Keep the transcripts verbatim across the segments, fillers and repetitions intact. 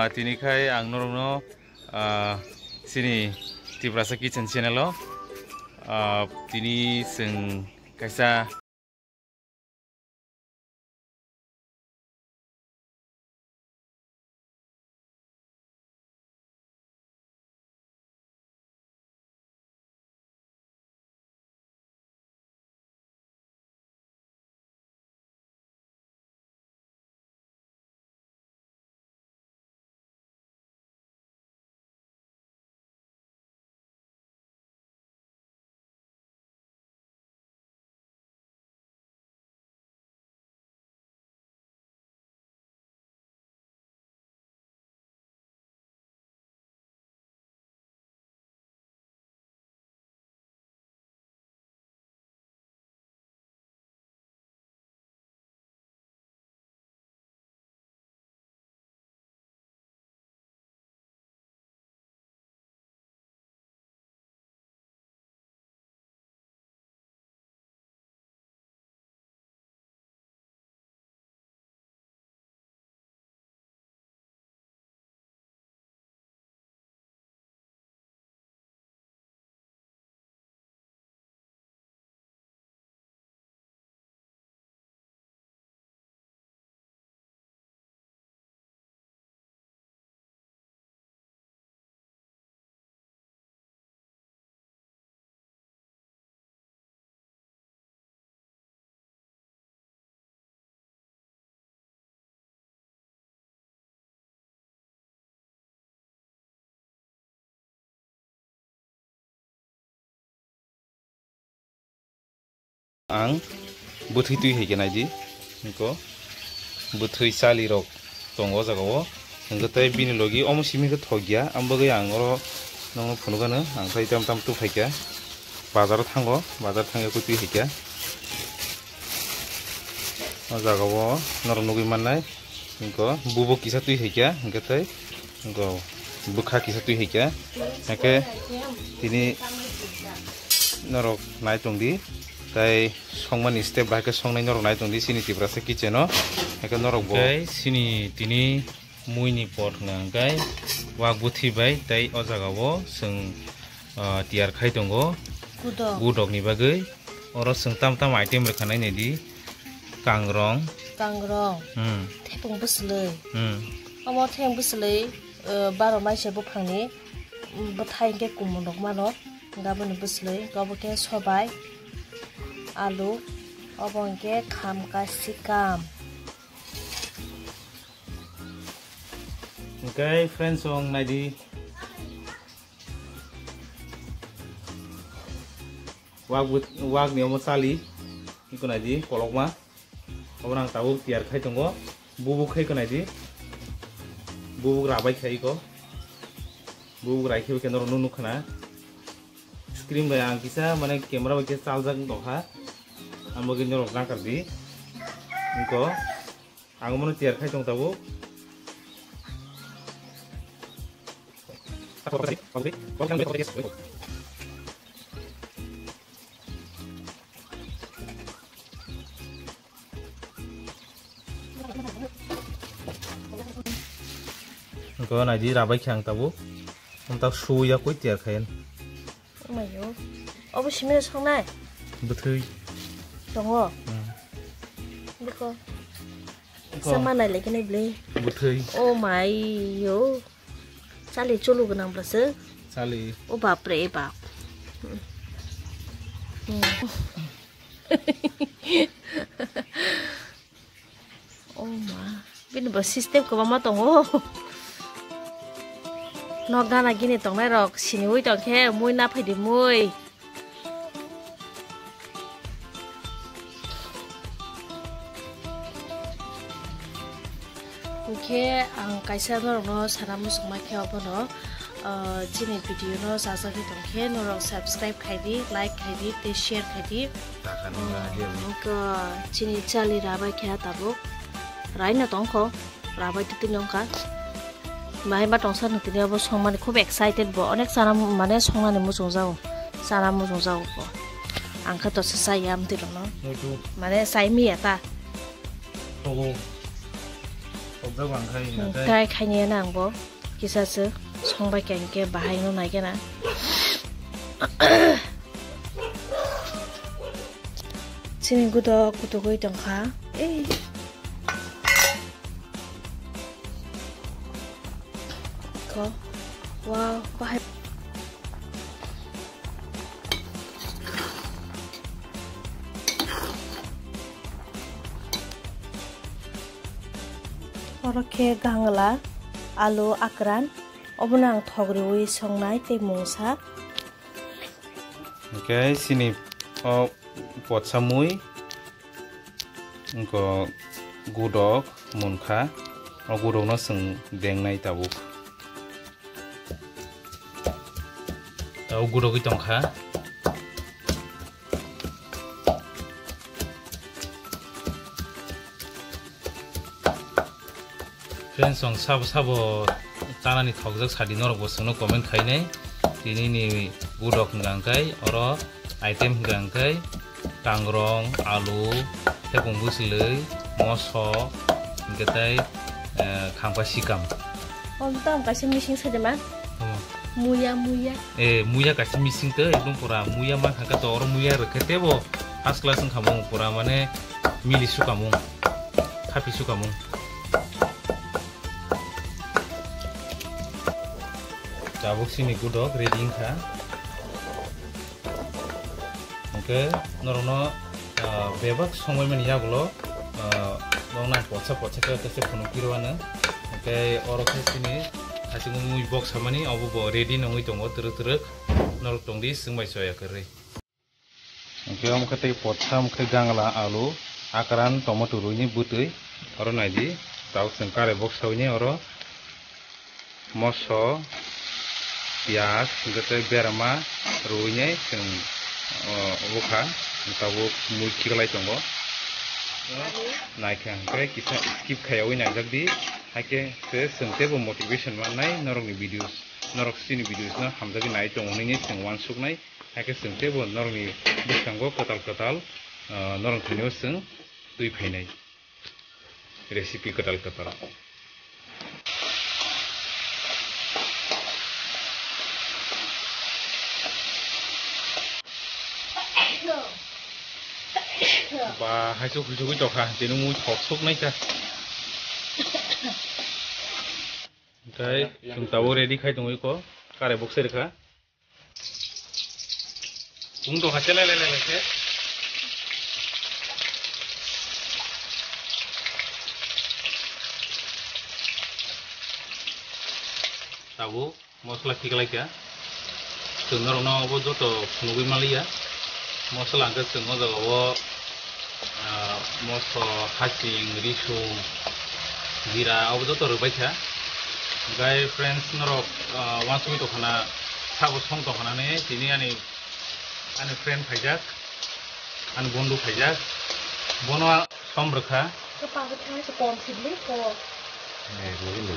Tini khai ang norokno, ah, chini Tiprasa Kitchen channel o, ah, tini chwng kaisa Ang bwthwi twi hai khe nai di, hwnkhe bwthwi chali rok tongo o jaga o, hwnkhe tei bini logi omo simi khe thok ya, amo bagwi ang oro nokno phunuk gano, ang tei tam tam tubphai kha, bazar o thango, bazar thangya khe twi hai kha. O jaga o norok nugwi mannai, hwnkhe bubuk kisa twi hai kha, hwnkhe tei hwnkhe bwkha kisa twi hai kha, hwnkhe tini norok nai tong di, tei songmani step bahai khe songnai norok nai tong di, chini Tiprasa Kitchen o, hwnkhe norok bo. Tei chini tini muini pot hwnka hwnkhe wak bwthwi bai tei o jaga o chwng, ah, tiyar khai tongo. Gudok. Gudok ni bagwi. Oro chwng tam tam item rwkha nai nai di. Kangrong. Kangrong. Hmm. Thepung bwswlwi. Hmm. Omo thepung bwswlwi, eh, baro maisa buphangni, mm, bwthai hwnkhe kumun rok mano. Hwnkhe aboni bwswlwi obo khe sobai, alu, obo hwnkhe kham kasikam. Hwnkhe friends, chwng nai di. Wak bwt-, wak ni omo chali. Iko nai di, kolokma. Obo nang tabuk tiyar khai tongo. Bubuk khai ko nai di. Bubuk rabai khai iko. Bubuk rai khai khe norok nuk khna. Screen bai ang kisa mane camera bai khe chaljak tongkha. Ang bagwi norok nakar di. Iko. Ang omono tiyar khai tong tabuk. Iko nai di rabai khe ang tabuk. Ang tak suya koi tiyar khayan. Omayo. Obo simino songnai? Bwthwi. Tongo? Hmm. Biko. Biko. Sama nai lagi nai bwlwi. Bwthwi. Oh my yo. Chali chulu gwnang bwlasa. Chali. O bap re bap. Hmm. Hmm. Oh ma, bini bo system kwbangma tongo. Nok gana gini tongnai rok siniwi tongkhe mui naphai di mui. Hwnkhe ang kaisa norokno sana muchungma khe obono. Ah, chini video no chajagwi tongkhe norok subscribe khai di, like khai di tei share khai di. Takani Hmm, bahai. Wngkha chini chali rabai khe tabuk. Raino tongkho, rabai twi twi wngkha. Bahai ma tongsa nung tini obo songmani khub excited bo. Onek chana mane songnani muchungjago. Chana muchungjago bo. Ang khe tosa chaya amtwi rokno. Muitu. Mane chai miya ta. Togo. Try khainai na ang bo kisa se songbai kha, hinkhe bahai no nai khe na. Chini gudok kutugwi tongkha. Ei. Ko. Wow, bahai. Oro khe gangla, alu, akran, obono ang thok riwi songnai tei mungsa. Hwnkhe chini o potsa mui, wngkha gudok munkha, o gudokno chwng dengnai tabuk. Tabuk gudogwi tongkha. Friends, chwng sabo sabo chanani thokjak sadi norok bo chwngno comment khainai. Tini ni gudok hwnkha hwnkhe oro item hwnkha hwnkhe kangrong, alu, thepung bwchwlwi, moso, hwnkhe tei, eh, khangpa sikam. Omo tamo kaisa missing sajama. Omo. Muya, muya. Eh, muya kaisa missing tei ekdom pura muya mankha khe to oro muya rwkhe tebo first class wngkha mung pura mane mili sukamung, khapi sukamung. Tabuk chini gudok ready wngkha. Hwnkhe norokno, ah, bebak songbaimani yagulo, ah, nokno ang potsa potsa khe tese phunuk pirwano. Hwnkhe oro khe chini hachingwi mui bok samani obo bo ready nongwi tongo twrwk twrwk. Norok tongdi chwngbai soya kwrwi. Hwnkhe omo khe tei potsa, omo khe gangla, alu, akran, tomato rwini bwtwi. Oro naidi, tabuk chwng kare bok sawini oro moso, piyaj, hwnkhe tei berma rwini chwng, o, bwkha, tabuk mui khiklai tongo. Naikha hwnkhe kisa skip khaiyawi naijak di, haikhe se chwng teibo motivation mannai norokni videos, norok chini videos no hamjagwi nai tongo hwnwi chwng uansuknai. Hakhe chwng teibo norokni bwskango kwtal kwtal, ah, norok thani o chwng twi phainai recipe kwtal kwtal. Ba, haichuk huichugwi tokha, tini mui thok suk naikha. Tei chwng tabuk ready khai tongwi kho, kare bok se rwkha. Tung tongkha se le le le le se. Tabuk mosola khiklaikha. Chwng norokno obo joto phunugwi manliya. Mosola hwnkhe chwng o jaga o, ah, moso, hasing, risung, jira obo joto rwbaikha. Hwnkhe friends norok, ah, uansugwi tongkhana sabo song tongkhanani tini ani, ani friend phaijak, ani bondhu phaijak. Bono som rwkha. Kwpang khe thang se kom sibli ko. Eh, lagi lu.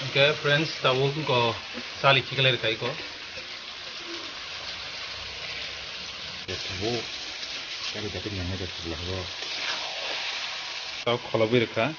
Hwnkhe friends, tabuk wngkha chali khiklai rwkha iko. Jathubo, chali dati nangma jathubo. Tabuk kholobwi rwkha.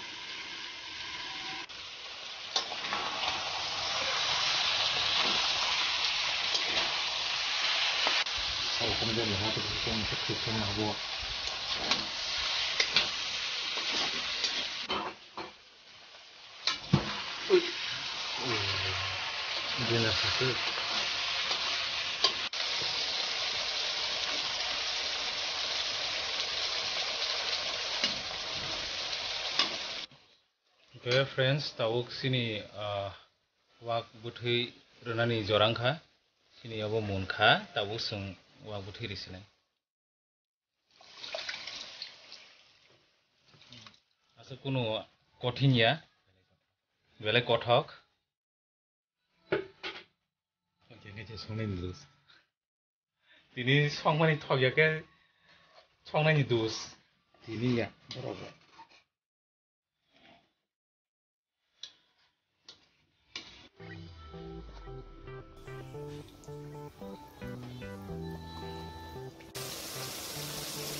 Hwnkhe friends, tabuk chini, ah, wak bwthwi rwnani jora wngkha. Chini obo munkha, tabuk chwng wak bwthwi risinai. Aswk kunu kothin ya, belai kothok. Tini songmani dos. Tini songmani thok ya khe songnaini dos. Tini ya, borok.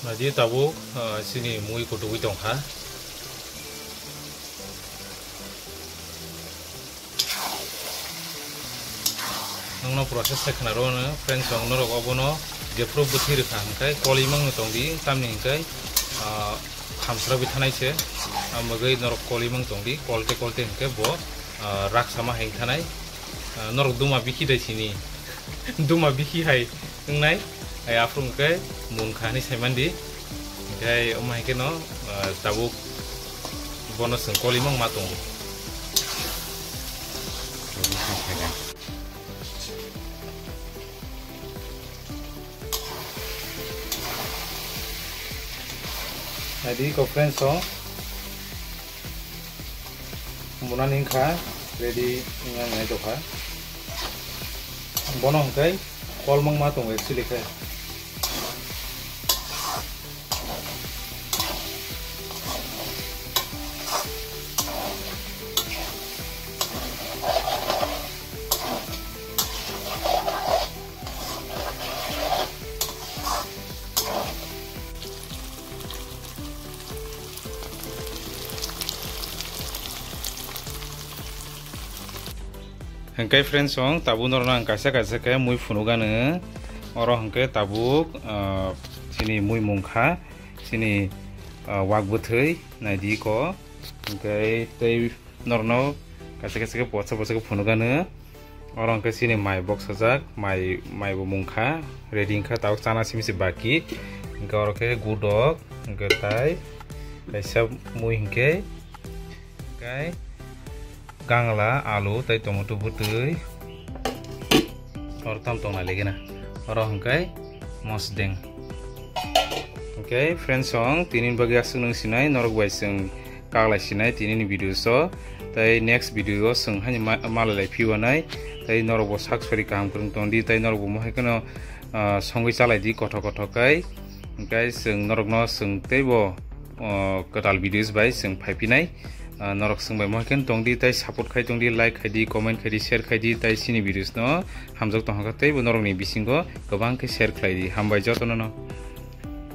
Naidi tabuk, ah, chini mui kutugwi tongkha. Nokno process khe khna rw no, friends, chwng norok obono jephuru bwthwi rwkha hwnkhe koli mangno tongdi, tamni hwnkhe, ah, khamsra bwthanai se, ah, bagwi norok koli mang tongdi, kolte kolte hwnkhe bo, ah, raksa ma hai thanai, ah, norok duma bikhi dai sini, duma bikhi hai. Wngnai, ai aphuru hwnkhe munkha hinwi saimandi. Hwnkhe omo hai kheno, ah, tabuk bono chwng kolimang ma tongo. Naidi ko friends o. Munani wngkha ready wngya wngya tongkha. Bono hwnkhe kolmangma tongo actually khe. Hwnkhe friends, chwng tabuk norokno ang kaisa kaisa khe mui phunukgano. Oro hwnkhe tabuk, ah, chini mui mungkha, chini, ah, wak bwthwi naidi ko. Hwnkhe tei norokno kaisa kaisa khe bwsa bwsa khe phunukgano. Oro hwnkhe chini mai boksajak, mai, mai bo mungkha, ready wngkha, tabuk chana simi se baki. Hwnkhe oro khe gudok, hwnkhe tai kaisa mui hwnkhe, hwnkhe gangla, alu tei tomato bwtwi. Oro tam tong nai legena. Oro hwnkhe mosdeng. Hwnkhe friends, chwng tini bagwi aswk nung sinai, norok bai chwng kaglai sinai tini ni video so. Tei next video o chwng haino ma-, malai lai phiwanai. Tei norok bo sak sori kaham kwrwng tong di, tei norok bo mohai kheno, ah, songwi chalai di kothok kothok kai. Hwnkhe chwng norokno chwng teibo, ah, kwtal videos bai chwng phai phinai. Ah, norok chwng bai mohai kheno tong di, tei support khai tong di, like khai di, comment khai di, share khai di, tei chini videos no hamjak tong kha teibo norokni bisingo kwbang khe share khlai di. Hambai jotono no.